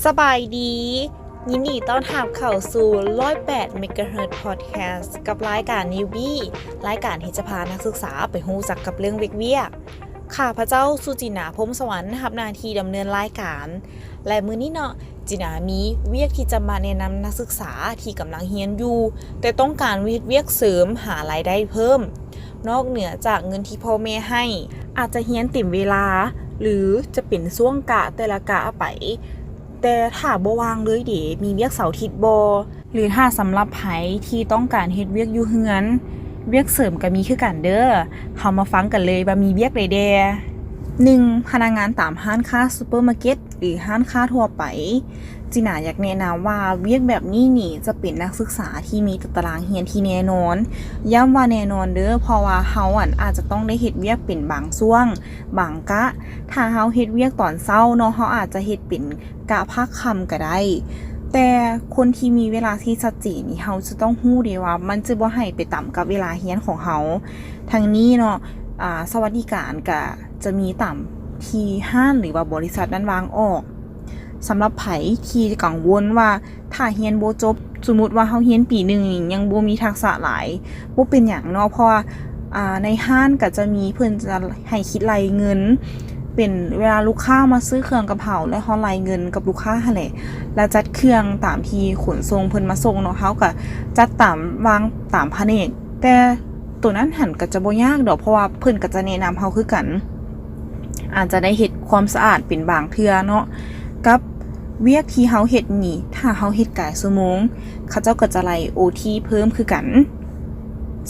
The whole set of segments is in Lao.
ສະບາຍດີ ຍິນດີຕ້ອນຮັບເຂົ້າສູ່ ຮ້ອຍແປດ ເມກາເຮີດ ພອດແຄສ ກັບລາຍການ Newbie ລາຍການທີ່ຈະພານັກສຶກສາໄປຮູ້ຈັກກັບເລື່ອງວຽກໆ. ຂ້າພະເຈົ້າ ສຸຈິນາ ພົມສະຫວັນ ຮັບໜ້າທີ່ດຳເນີນລາຍການ ແລະ ມື້ນີ້ເນາະ ຈິນາມີວຽກທີ່ຈະມາແນະນຳນັກສຶກສາທີ່ກຳລັງຮຽນຢູ່ ແຕ່ຕ້ອງການເຮັດວຽກເສີມຫາລາຍໄດ້ເພີ່ມ ນອກເໜືອຈາກເງິນທີ່ພໍ່ແມ່ໃຫ້ ອາດຈະຮຽນເຕັມເວລາ ຫຼື ຈະເປັນຊ່ວງກະແຕ່ລະກະໄປ ແຕ່ຖ້າບໍ່ວ່າງເລີຍເດ ມີວຽກເສົາທິດບໍ່? ຫຼື ຖ້າສຳລັບໃຜທີ່ຕ້ອງການເຮັດວຽກຢູ່ເຮືອນ ວຽກເສີມກໍມີຄືກັນເດີ. ເຮົາມາຟັງກັນເລີຍວ່າມີວຽກໃດແດ່. ໜຶ່ງ ພະນັກງານຕາມຮ້ານຄ້າຊຸບເປີມາເກັດ ຫຼື ຮ້ານຄ້າທົ່ວໄປ. ຈິນາຢາກແນະນຳວ່າວຽກແບບນີ້ນີ້ຈະເປັນນັກສຶກສາທີ່ມີຕາຕະລາງຮຽນທີ່ແນ່ນອນ. ຢ້ຳວ່າແນ່ນອນເດີ ເພາະວ່າເຮົາ ອັນ ອາດຈະຕ້ອງໄດ້ເຮັດວຽກເປັນບາງຊ່ວງ, ບາງກະ. ຖ້າເຮົາເຮັດວຽກຕອນເຊົ້າເນາະ, ເຮົາອາດຈະເຮັດເປັນກະພາກຄ່ຳກໍໄດ້. ແຕ່ຄົນທີ່ມີເວລາທີ່ຊັດເຈນນີ້ ເຮົາຈະຕ້ອງຮູ້ເດ້ວ່າມັນຈະບໍ່ໃຫ້ໄປຕຳກັບເວລາຮຽນຂອງເຮົາ. ທັງນີ້ເນາະ, ອາ, ສະຫວັດດີການກະຈະມີຕາມທີ່ຮ້ານ ຫຼືວ່າບໍລິສັດນັ້ນວາງອອກ. ສຳລັບໃຜທີ່ກັງວົນວ່າຖ້າຮຽນບໍ່ຈົບ, ສົມມຸດວ່າເຮົາຮຽນປີໜຶ່ງຍັງບໍ່ມີທັກສະຫຼາຍ, ບໍ່ເປັນຫຍັງເນາະ, ເພາະວ່າ, ອາ, ໃນຮ້ານກໍຈະມີ, ເພິ່ນຈະໃຫ້ຄິດໄລ່ເງິນ, ເປັນເວລາລູກຄ້າມາຊື້ເຄື່ອງກັບເຮົາ ແລ້ວເຮົາໄລ່ເງິນກັບລູກຄ້າຫັ້ນແຫຼະ, ແລ້ວຈັດເຄື່ອງຕາມທີ່ຂົນສົ່ງເພິ່ນມາສົ່ງເນາະ, ເຮົາກໍຈັດຕາມ, ວາງຕາມພະແນກ. ແຕ່ໂຕນັ້ນຫັ້ນກໍຈະບໍ່ຍາກດອກ, ເພາະວ່າເພິ່ນກໍຈະແນະນຳເຮົາຄືກັນ. ອາດຈະໄດ້ເຮັດຄວາມສະອາດເປັນບາງເທື່ອເນາະ. ກັບວຽກທີ່ເຮົາເຮັດນີ້, ຖ້າເຮົາເຮັດກາຍຊົ່ວໂມງ, ເຂົາເຈົ້າກໍຈະໄລ່ໂອທີເພີ່ມຄືກັນ.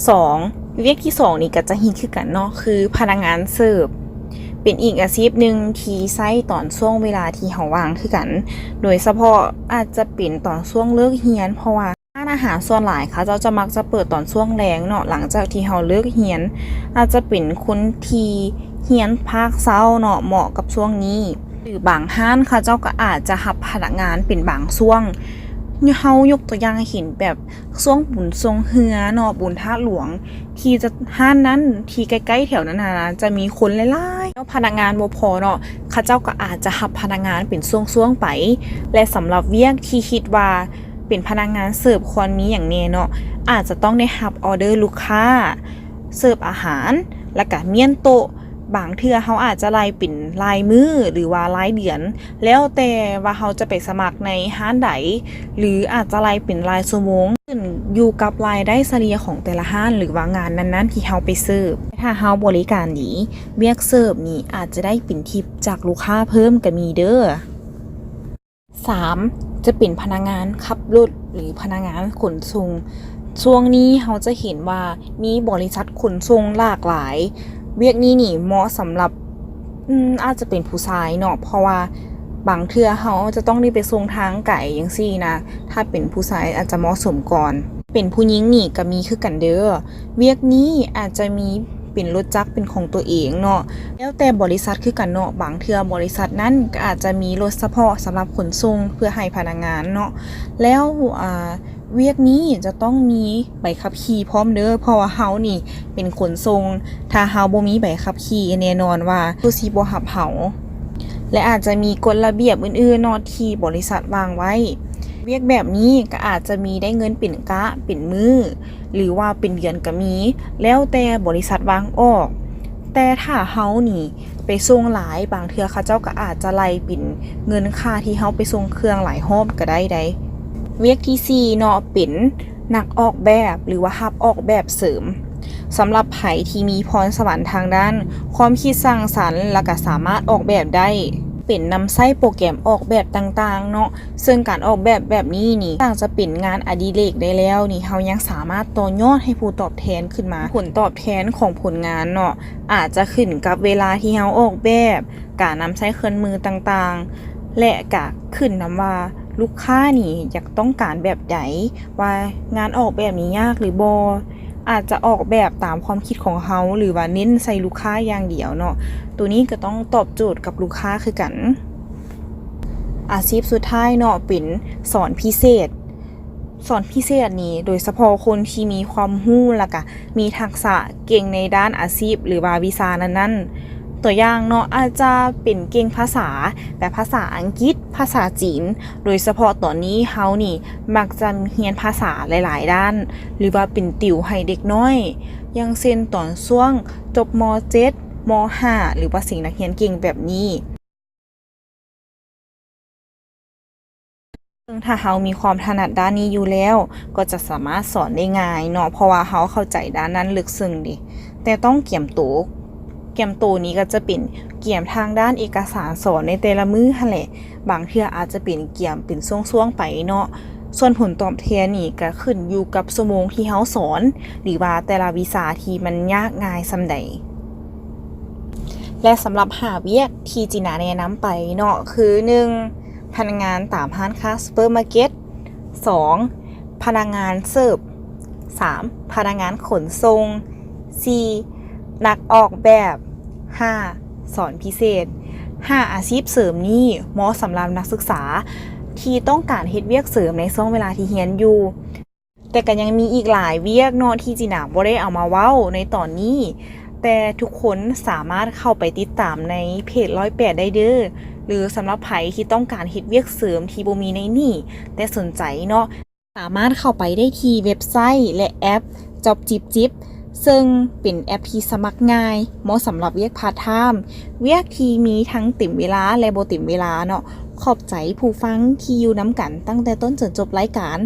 ສອງ, ວຽກທີສອງນີ້ກໍຈະຮິດຄືກັນເນາະ, ຄືພະນັກງານເສີບ. ເປັນອີກອາຊີບໜຶ່ງທີ່ໃຊ້ຕອນຊ່ວງເວລາທີ່ເຮົາວ່າງຄືກັນ, ໂດຍສະເພາະອາດຈະເປັນຕອນຊ່ວງເລີກຮຽນ, ເພາະວ່າ ຮ້ານອາຫານສ່ວນຫຼາຍເຂົາເຈົ້າຈະມັກຈະເປີດຕອນຊ່ວງແລງເນາະ, ຫຼັງຈາກທີ່ເຮົາເລີກຮຽນ. ອາດຈະເປັນຄົນທີ່ຮຽນພາກເຊົ້າເນາະ, ເໝາະກັບຊ່ວງນີ້. ຫຼືບາງຮ້ານເຂົາເຈົ້າກໍອາດຈະຮັບພະນັກງານເປັນບາງຊ່ວງ. ເຮົາຍົກຕົວຢ່າງໃຫ້ເຫັນແບບຊ່ວງບຸນຊ່ວງເຮືອເນາະ, ບຸນທາດຫຼວງ, ທີ່ຈະ, ຮ້ານນັ້ນທີ່ໃກ້ໆແຖວນັ້ນນະ ຈະມີຄົນຫຼາຍໆ, ແລ້ວພະນັກງານບໍ່ພໍເນາະ, ເຂົາເຈົ້າກໍອາດຈະຮັບພະນັກງານເປັນຊ່ວງໆໄປ. ແລະ ສຳລັບວຽກທີ່ຄິດວ່າ ເປັນພະນັກງານເສີບຄວນມີຫຍັງແດ່ເນາະ, ອາດຈະຕ້ອງໄດ້ຮັບອໍເດີລູກຄ້າ, ເສີບອາຫານ, ແລ້ວກະມ້ຽນໂຕະ. ບາງເທື່ອເຮົາອາດຈະໄລ່ເປັນລາຍມື້ ຫຼືວ່າລາຍເດືອນ, ແລ້ວແຕ່ວ່າເຮົາຈະໄປສະໝັກໃນຮ້ານໃດ, ຫຼືອາດຈະໄລ່ເປັນລາຍຊົ່ວໂມງ, ຂຶ້ນຢູ່ກັບລາຍໄດ້ສະເລ່ຍຂອງແຕ່ລະຮ້ານ ຫຼືວ່າງານນັ້ນໆທີ່ເຮົາໄປເສີບ. ແຕ່ຖ້າເຮົາບໍລິການດີ, ວຽກເສີບນີ້ອາດຈະໄດ້ເປັນທິບຈາກລູກຄ້າເພີ່ມກໍມີເດີ້. ສາມ ຈະເປັນພະນັກງານຂັບລົດ ຫຼື ພະນັກງານຂົນສົ່ງ. ຊ່ວງນີ້ເຮົາຈະເຫັນວ່າມີບໍລິສັດຂົນສົ່ງຫຼາກຫຼາຍ. ວຽກນີ້ນີ້ເໝາະສຳລັບ, ອືມ, ອາດຈະເປັນຜູ້ຊາຍເນາະ, ເພາະວ່າບາງເທື່ອເຮົາຈະຕ້ອງໄດ້ໄປສົ່ງທາງໄກຈັ່ງຊີ້ນະ, ຖ້າເປັນຜູ້ຊາຍອາດຈະເໝາະສົມກ່ອນ. ເປັນຜູ້ຍິງນີ້ກໍມີຄືກັນເດີ້. ວຽກນີ້ອາດຈະມີເປັນລົດຈັກເປັນຂອງຕົວເອງເນາະ, ແລ້ວແຕ່ບໍລິສັດຄືກັນເນາະ, ບາງເທື່ອບໍລິສັດນັ້ນກໍອາດຈະມີລົດສະເພາະສຳລັບຂົນສົ່ງເພື່ອໃຫ້ພະນັກງານເນາະ. ແລ້ວ, ອາ, ວຽກນີ້ຈະຕ້ອງມີໃບຂັບຂີ່ພ້ອມເດີ້, ເພາະວ່າເຮົານີ້ເປັນຂົນສົ່ງ, ຖ້າເຮົາບໍ່ມີໃບຂັບຂີ່ແນ່ນອນວ່າເຂົາຊິບໍ່ຮັບເຮົາ. ແລະ ອາດຈະມີກົດລະບຽບອື່ນໆເນາະ ທີ່ບໍລິສັດວາງໄວ້. ວຽກແບບນີ້ກໍອາດຈະມີໄດ້ເງິນເປັນກະ, ເປັນມື້ ຫຼືວ່າເປັນເດືອນກໍມີ, ແລ້ວແຕ່ບໍລິສັດວາງອອກ. ແຕ່ຖ້າເຮົານີ້ໄປສົ່ງຫຼາຍ, ບາງເທື່ອເຂົາເຈົ້າກໍອາດຈະໄລ່ເປັນເງິນຄ່າທີ່ເຮົາໄປສົ່ງເຄື່ອງຫຼາຍຮອບກໍໄດ້ໃດ. ວຽກທີສີ່ເນາະ, ເປັນນັກອອກແບບ ຫຼືວ່າຮັບອອກແບບເສີມ. ສຳລັບໃຜທີ່ມີພອນສະຫວັນທາງດ້ານຄວາມຄິດສ້າງສັນ ແລ້ວກໍສາມາດອອກແບບໄດ້, ເປັນນຳໃຊ້ໂປຣແກຣມອອກແບບຕ່າງໆເນາະ. ເຊິ່ງການອອກແບບແບບນີ້ນີ້ ນອກຈາກຈະເປັນງານອະດິເລກໄດ້ແລ້ວນີ້, ເຮົາຍັງສາມາດຕໍ່ຍອດໃຫ້ຜົນຕອບແທນຂຶ້ນມາ. ຜົນຕອບແທນຂອງຜົນງານເນາະ ອາດຈະຂຶ້ນກັບເວລາທີ່ເຮົາອອກແບບ, ການນຳໃຊ້ເຄື່ອງມືຕ່າງໆ ແລະ ກະຂຶ້ນນຳວ່າລູກຄ້ານີ້ຢາກຕ້ອງການແບບໃດ, ວ່າງານອອກແບບນີ້ຍາກຫຼືບໍ່. ອາດຈະອອກແບບຕາມຄວາມຄິດຂອງເຮົາ ຫຼືວ່າເນັ້ນໃສ່ລູກຄ້າຢ່າງດຽວເນາະ. ໂຕນີ້ກໍຕ້ອງຕອບໂຈດກັບລູກຄ້າຄືກັນ. ອາຊີບສຸດທ້າຍເນາະ ເປັນສອນພິເສດ. ສອນພິເສດນີ້ ໂດຍສະເພາະຄົນທີ່ມີຄວາມຮູ້ ແລ້ວກະມີທັກສະເກັ່ງໃນດ້ານອາຊີບ ຫຼືວ່າວິຊານັ້ນໆ. ຕົວຢ່າງເນາະ ອາດຈະເປັນເກັ່ງພາສາ, ແບບພາສາອັງກິດ, ພາສາຈີນ, ໂດຍສະເພາະຕອນນີ້ເຮົານີ້ມັກຈະຮຽນພາສາຫຼາຍໆດ້ານ ຫຼືວ່າເປັນຕິວໃຫ້ເດັກນ້ອຍ, ຢ່າງເຊັ່ນຕອນຊ່ວງຈົບ ມ.ເຈັດ ມ.ຫ້າ ຫຼືວ່າເສັງນັກຮຽນເກັ່ງແບບນີ້. ເຊິ່ງຖ້າເຮົາມີຄວາມຖະໜັດດ້ານນີ້ຢູ່ແລ້ວ ກໍຈະສາມາດສອນໄດ້ງ່າຍເນາະ ເພາະວ່າເຮົາເຂົ້າໃຈດ້ານນັ້ນເລິກເຊິ່ງເດ. ແຕ່ຕ້ອງກຽມໂຕ, ກຽມໂຕນີ້ກໍຈະເປັນກຽມທາງດ້ານເອກະສານສອນໃນແຕ່ລະມື້ຫັ້ນແຫຼະ, ບາງເທື່ອອາດຈະເປັນກຽມເປັນຊ່ວງໆໄປເນາະ. ສ່ວນຜົນຕອບແທນນີ້ກໍຂຶ້ນຢູ່ກັບຊົ່ວໂມງທີ່ເຮົາສອນ ຫຼືວ່າແຕ່ລະວິຊາທີ່ມັນຍາກງ່າຍສ່ຳໃດ. ແລະ ສຳລັບຫ້າວຽກທີ່ຈີນາແນະນຳໄປເນາະ ຄື ໜຶ່ງ ພະນັກງານຕາມຮ້ານຄ້າຊຸບເປີມາເກັດ, ສອງ ພະນັກງານເສີບ, ສາມ ພະນັກງານຂົນສົ່ງ, ສີ່ ນັກອອກແບບ, ຫ້າ ສອນພິເສດ. ຫ້າອາຊີບເສີມນີ້ເໝາະສຳລັບນັກສຶກສາທີ່ຕ້ອງການເຮັດວຽກເສີມໃນຊ່ວງເວລາທີ່ຮຽນຢູ່. ແຕ່ກໍຍັງມີອີກຫຼາຍວຽກເນາະທີ່ຈີນາບໍ່ໄດ້ເອົາມາເວົ້າໃນຕອນນີ້, ແຕ່ທຸກຄົນສາມາດເຂົ້າໄປຕິດຕາມໃນເພຈຮ້ອຍແປດໄດ້ເດີ້ ຫຼື ສຳລັບໃຜທີ່ຕ້ອງການເຮັດວຽກເສີມທີ່ບໍ່ມີໃນນີ້ ແຕ່ສົນໃຈເນາະ, ສາມາດເຂົ້າໄປໄດ້ທີ່ເວັບໄຊ ແລະ ແອັບ Job ຈິບຈິບ ເຊິ່ງເປັນແອັບທີ່ສະໝັກງ່າຍ, ເໝາະສຳລັບວຽກພາດທາມ, ວຽກທີ່ມີທັງເຕັມເວລາ ແລະ ບໍ່ເຕັມເວລາເນາະ. ຂອບໃຈຜູ້ຟັງທີ່ຢູ່ນຳກັນຕັ້ງແຕ່ຕົ້ນຈົນຈົບລາຍການ.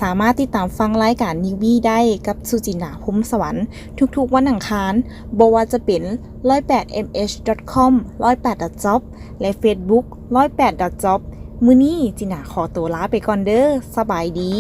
ສາມາດຕິດຕາມຟັງລາຍການ Newbie ໄດ້ກັບສຸຈິນດາ ພົມສະຫວັນ ທຸກໆວັນອັງຄານ, ບໍ່ວ່າຈະເປັນ ร้อยแปดเอ็มเอช ดอท คอม ร้อยแปด ดอท จ็อบ ແລະ Facebook ร้อยแปด ดอท จ็อบ. ມື້ນີ້ຈີນາຂໍໂຕລາໄປກ່ອນເດີ້. ສະບາຍດີ.